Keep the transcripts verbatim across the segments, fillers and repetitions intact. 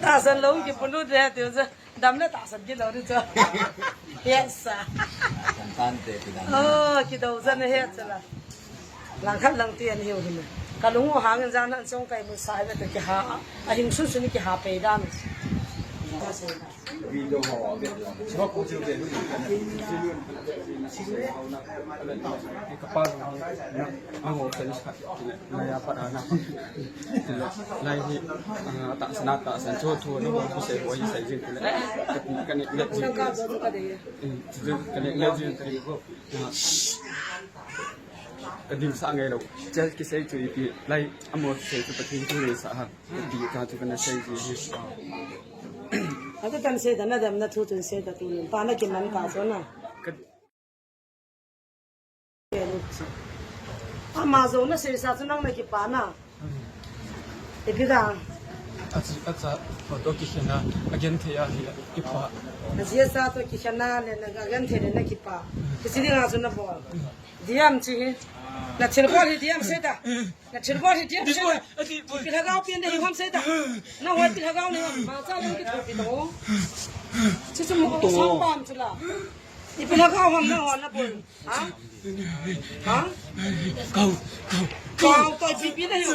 Tahsan lou kibulu de tiu chu. Dam le tahsan kilou di chu. Yes, sir. Tahsan tante kidam. Oh, kidou jan he chu la. Langkhat lang ti an hiu hin. Ka lung u hangin jan an chong kai mu sai ve te kiha. A hing sun sun kiha pei dan. Ka pa, na, na ho kan sa, na ya pa na. Lai hi, ah, tahsan, tahsan, chu, chu, na ho kisei, ho kisei jing le. Ka, ka ne, le jing. Eh, chu, ka ne, le jing, ka ne ho. Ah. Ka ding sa ngai lou. Chel kisei chu ipi, lai, amo kisei chu Pathen thu nei sa ha. Ipi ka chu ka na sei ji hi. Atu tan sei ta na dam na thu tun sei ta tu. Pa na kiman ka chu na. Ka Ama jou na seisa chu nang na kipa na. Ipi da. Acha, acha, photo kikhen a, agenthei a hi kipa. Aji acha toh kikhen a le na agenthei le na kipa. Kichi dinga chu na bol. Diam chi hi. Na thilbol hi diam sei ta. Na thilbol hi diam sei ta. Ipi lhagao pen de hi ham sei ta. Na hoi ipi lhagao ne ham. Ma cha lang kithopi to. Chi chu mo sang pam chu la. Ipi lhagao ham na hon na bol. Ha? Ha? Kau, kau, kau. Kau, kau, ipi, ipi na hi.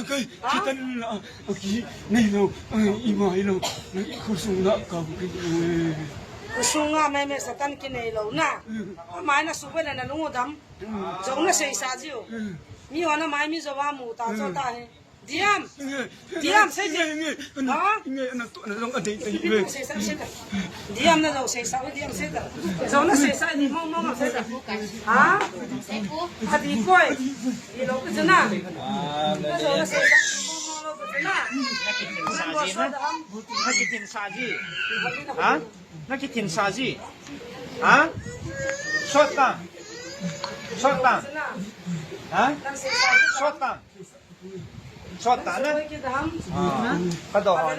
Kai, ha? Kitan la, aki, nei lo, ima hi lo, khosung la, kau, ki, eh. Khosung a mai mai Satan kinei lou na. Amai na suboi le na lung u dam. Jou na seisa jiu. Mi hon amai mi jou a mu ta chu ta hi. Diam. Diam, sei diam. Ha? Diam na jou seisa, sei ta. Diam na jou seisa, diam sei ta. Jou na seisa, di mong mong sei ta. Ha? Adi koi. Di lou ka chu na. Na jou na seisa, mong mong lou ka chu na. Na kitin sa ji. Ha? Na kitin sa ji. Ha? Sot ta. Sot ta. Ha? Sot ta. Sot ta na. Ah. Ka do han.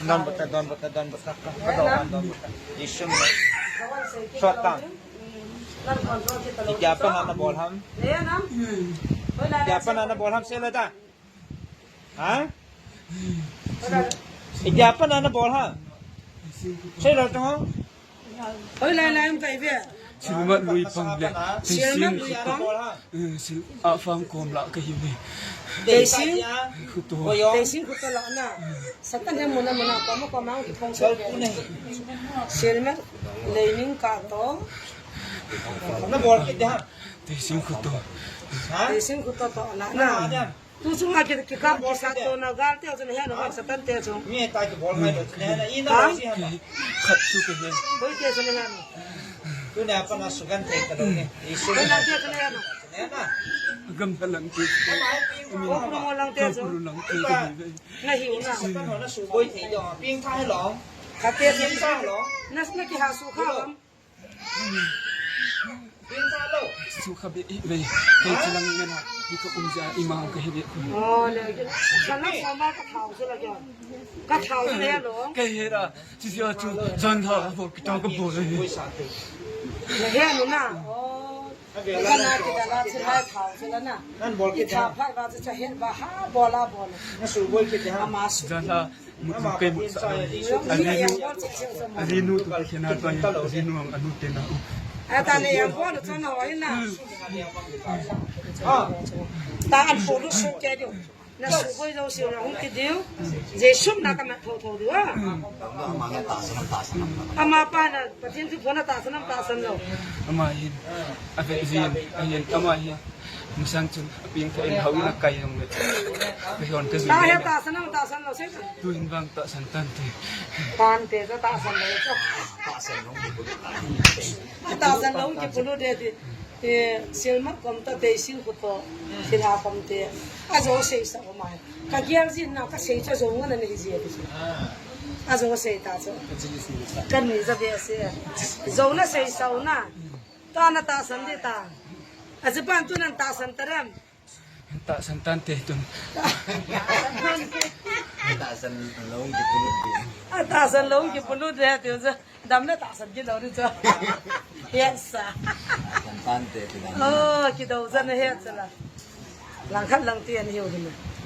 Don bata, don bata, don bata. Ka do han, don bata. Jisu. Sot ta. Itia pa na na bol ham. Itia pa na na bol ham sei le ta. Ha? Itia pa na na bol ham. Sei le ta. Hoilai lai um kai ve. Silmat lui pang le. Silmat lui pang. Eh, sil, a fang kom la ka hi ve. Teising. Khuto. Teising khuto la na. Satan he muna muna kom kom ang ki phong so ve. Silmat leining ka to. Na bol kit de ha. Teising khuto. Ha? Teising khuto to la na. Tu chunga ki, kikap, kisat to na gal te chun he no Satan te chun. Mi ta kibol mai lo chun he na i na lo si ha. Khat chu ke he. Boi te chun he no. Tu na pa na sugan te ka lo ne. Isu. Boi na te chun he no. He na. Gam ta lang te. Ko ku mo lang te chun. Ko lang te. Na hi na. Satan ho na su boi te do. Ping tha he lo. Khat te chun. Ping tha lo. Na na ki ha su kha lam. Su kha be i ve. Kei chi lang ngen ha. Ni ko um ja i ma ka hi be. Oh, le. Sa na sa ma ka thau chu la kya. Ka thau chu le lo. Kei he ra. Chi chi chu jan ha bo ki ta ka bo le. Le he no na. Oh. Ka na ki da la chi ha thau chu la na. Nan bol ki ta. Ki thau phai ba chu cha he ba ha bo la bo le. Na su boi ki ta. Ama su. Jan ha. Mutu kai mu sa. Alinu, alinu tu kena tu alinu ang anu tena. Ata ne yang ko tu na wa na. Ta an po lu su ke dio. Na su ko lo si na hung ki dio. Jesu na ka ma tho tho dio. Ama pa na Pathen thu pho na tahsan am tahsan lou. Ama hin. Ave jin, ahin, ama hin. Masang chun, apeng tha in hao in akai jong le. Ka hion ka jui. Ta he tahsan am tahsan lou sei. Tu hin vang tahsan tante. Tante chu tahsan lou chu. Tahsan lou kibulu de ti. Eh, silmat kom ta Teising khuto. Thilha kom te. Ajo seisa ko mai. Ka gel jin na ka sei chu jo ngan na hi ji ti. Ajo sei ta chu. Kan ni ja be se. Jo na seisa u na. Ta na tahsan di ta. Aji pan tu nan tahsan ta ram. Tahsan tante tun. Tahsan lou kibulu de. A tahsan lou kibulu de tiu chu. Dam le tahsan kilou di chu. Yes, sir. Tahsan tante kidam. Oh, kidou jan he chu la. Langkhat lang ti an hiu hin.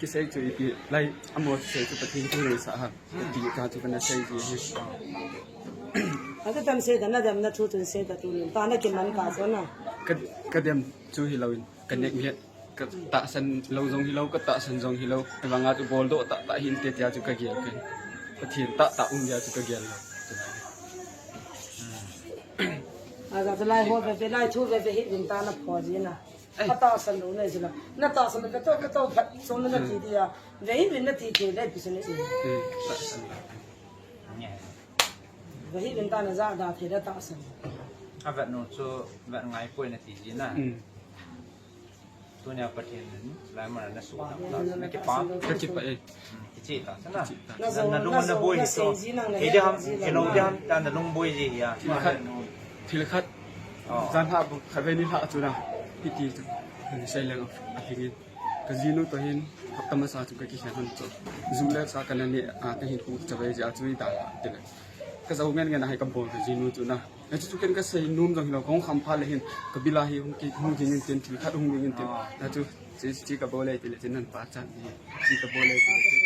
kisei chu ipi lai, amo kisei chu Pathen thu nei sa ha. Ti ka chu kana sei ji hi. Ata tam sei da na dam na thu tun sei da tu ni. Ta na kiman ka so na. Ka, ka dem chu hi lo in. Ka nek nge, ka tahsan lou jong hilou, ka tahsan jong hilou. Ka vanga chu bol doh tah tah hinte tia chu ka gel kei. Pathen tah tah um dia chu ka gel lou. Aja chu lai ho ve ve, lai thu ve ve hi din ta na pho ji na. Ai. Ka tahsan lou na ji la. Na tahsan ve to, ve to phat so na ti dia. Ve hi ve na ti ke le pi se ne. Hmm, tahsan lou. Ve hi din ta na ja da the da tahsan. A vet nu chu vet ngai poi na ti ji na. Hmm. Tunia Pathen in lai mana na su ta ta na kipah. Ka kipah e. Hmm, kicheh ta sana. Kicheh ta. Na, na lung na boi hi so. He de ham, he lo de ham, ta na lung boi ji hi a. Thil khat, thil khat. Oh. Jan ha bu khat ve ni ha chu na. Hiti chu. Sei leng a hingin. Ka jinu to hin hapta masa chu ka kikhen hon chu. Ju le sa ka na ni a ka hin pu cha ve ji a chu i da ti le. Ka jau ngen ngen a hai ka bol ka jinu chu na. Hichu chu ken ka sei nom jong hilou, ka hung kham phat le hin, ka bil a hi hung ki, hung ding in tin, thil khat hung ding in tin. Ah. Hichu, chi, chi ka bol e ti le, chin nan pachat ni, chi ka bol e ti le, chin,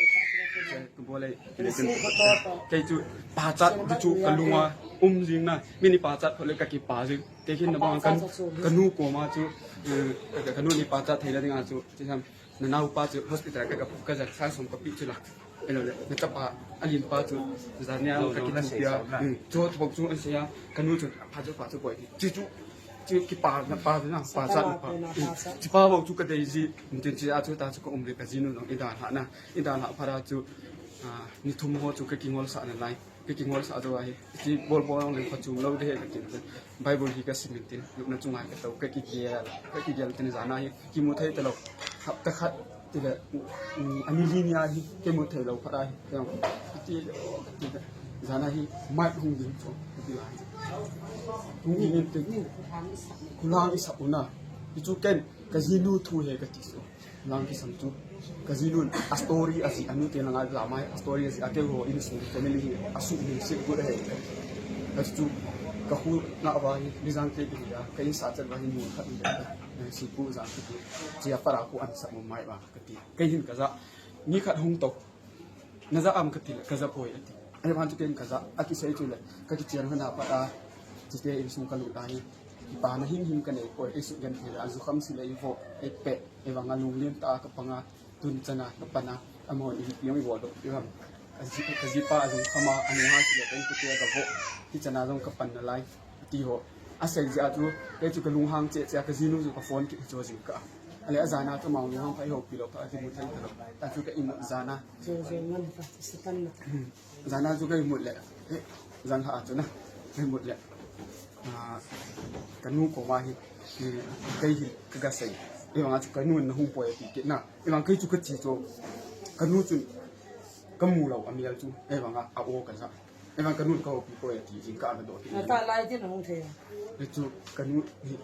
chi ka bol e ti le, chin. Kei chu pachat, ti chu ka lung a um jing na, mi ni pachat phat le ka kipa jing. Kei khin na bang ka, ka nu koma chu, eh, ka, ka nu ni pachat thei le ding a chu, chi ham. Na naopa chu hospital ka, ka, ka jan sang som ka pi chu la. Elo le, na chapa, a lim pa chu, jan nia, ka kin chu pia. Hmm, chu thok chu an sei a, ka nu chu, pa chu, pa chu boi. Chi chu, Chu kipa na pa na pa sa na pa. Sakala pe na pa sa. Chu pa bou chu ka dei ji. Tin chu a chu ta chu ka um le ka jinu nong i dalha na. I dalha phat a chu, ah, ni thum ho chu ka kingolsah na lai. Ka kingolsah jo ahi. Chu bol bol nong le ka chu lo de he ka tin. Bible hi ka sim in tin. Lupna chunga ka to ka kigel. Ka kigel tin jan a hi. Kimu thei ta lou. Hapta khat tile, um, ani li nia hi, kimu thei lou phat a hi, kei jong, kati, kati, jan a hi, mic hung ding chu, kati lai. Hung ding in tin, khulang i sap u na. Hichu ken, ka jinu thu ahi kati chu. Lang kisam chu. Ka jinun, a story a jih, anu te langa la mai, a story a jih, a keiho insung family hi, a suk ni sik gu ahi. Hichu, ka hu na va hi, mi jang te bi ya, ka in sa chan va hi mun khat ni. Eh, si ku jang ki tu. Chia para ku an sa mo mai ba kati. Kei hin ka ja. Ni khat hung to. Na ja am kati le, ka ja poi ati. Ahivang chu ken ka ja. Akisei chu le. Ka kichen hana pa ta. Chite insung ka lut a hi. Kipa na him him ka nei poi. Ei suk gen thei le. A ju kham si le i vo. Ei pe. Ahivang a lunglen ta ka panga. Tun chana ka pana. Amahon i piang i vo do. Ahivang. Ka ji, ka jipa a jong khama. A nung ha si le. Ken kute ka vo. Hi chana jong ka pan na lai. Ti ho. A sei jeh a chu, kei chu ka lunghang cheh cheh a ka jinu chu ka phone kit cho jing ka. Ale a jan a ka mang lunghang phai ho pi lou ka, a kimu thei ta lou. Ta chu ka imut jan a. Jo, jo, ngan ta, Satan na ta. Hmm. Jan a chu ka imut le. Eh, jan ha a chu na. Ka imut le. Ah, ka nu koma hi, eh, kei hi ka ga sei. Ahivang a chu ka nu na hung poi ati kit na. Ahivang kei chu ka chi chu. Ka nu chu ka mu lou a mial chu. Ahivang a, a o ka ja. Ahivang ka nun ka hopi ko ya ti jing ka ana do ti. Na ta lai tin hung thei. E chu ka nu,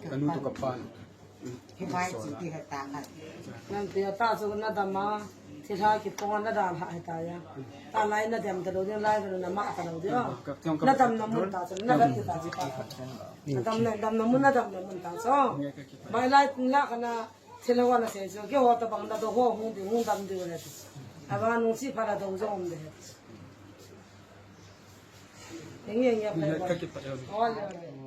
ka nu to ka pan. Hi bai chi ti ha ta ngai. Nan ti ta chu na dam a, thilha kipong na dam ha ta ya. Ta lai na dam ta lou ding, lai na ma ta lou ding. Na dam na mun ta chu, na dam ti ta chu ta. Na dam na, dam na mun, na dam na mun ta chu. Bai lai la ka na thilha wa na sei chu, keiho tabang na do ho hung ding, hung dam ding le. Aba nung si pha la do jong um de. Eng, eng, eng, eng. Ka kipa. Ole, ole.